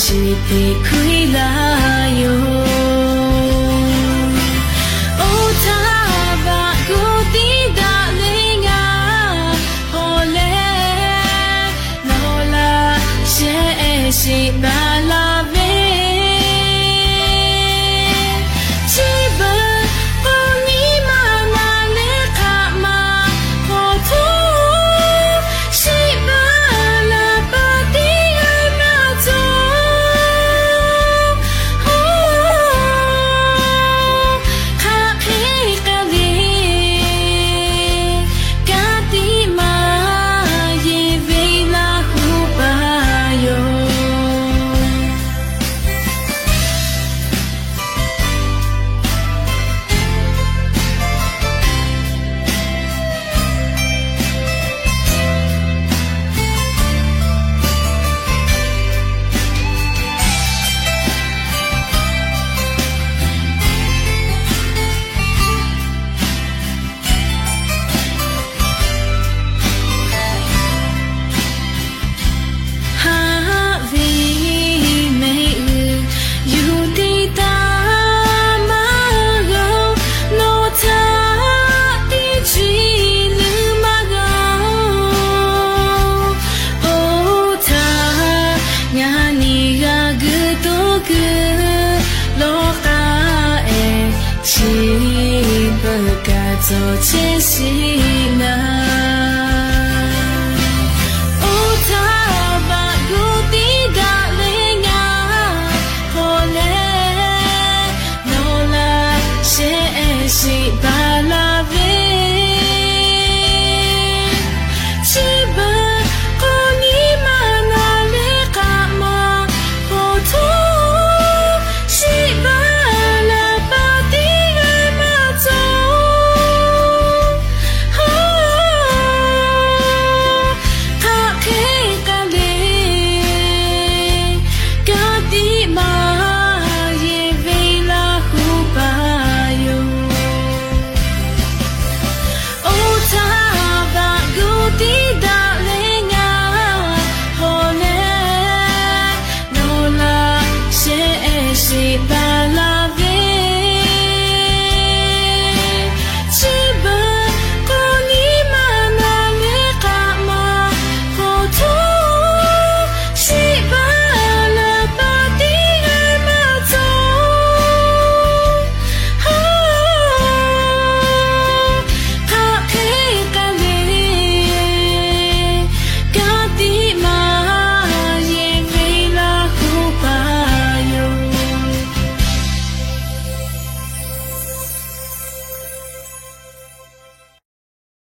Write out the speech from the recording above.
chi teˇ hkui laˇ yoˬ. Oˇ htaˇ vaꞈ gu tiˉ daꞈ leh ngaˬ hawˬ leh, nawˬ laꞈ sheh shiˍ baˬ laˇ ve, chi beuꞈ k'o nyi ma naˬ leh hk'aꞈ ma hk'aw htoˇ, shiˍ baˬ laˇ paˍ teˇ g'aˇ maˇ cawˬ. Hk'aˬ hk'e k'ai le, ka tiꞈ maˇ yeˬ ve laˇ hu paˍ yoˬ. Haꞈ ve mehˆ g'uiˬ yuˬ te taˍ maˇ g'a-oˬ, nawˬ htaꞈ teˇ ceuˬ leuˉ maˇ g'a-oˬ. Oˇ htaˇ ngaˬ nyi g'a guiˬ toˇ guiˬ lawˬ k'aˉ ehˍ, chi beuꞈ kaꞈ cawˬ chehˇ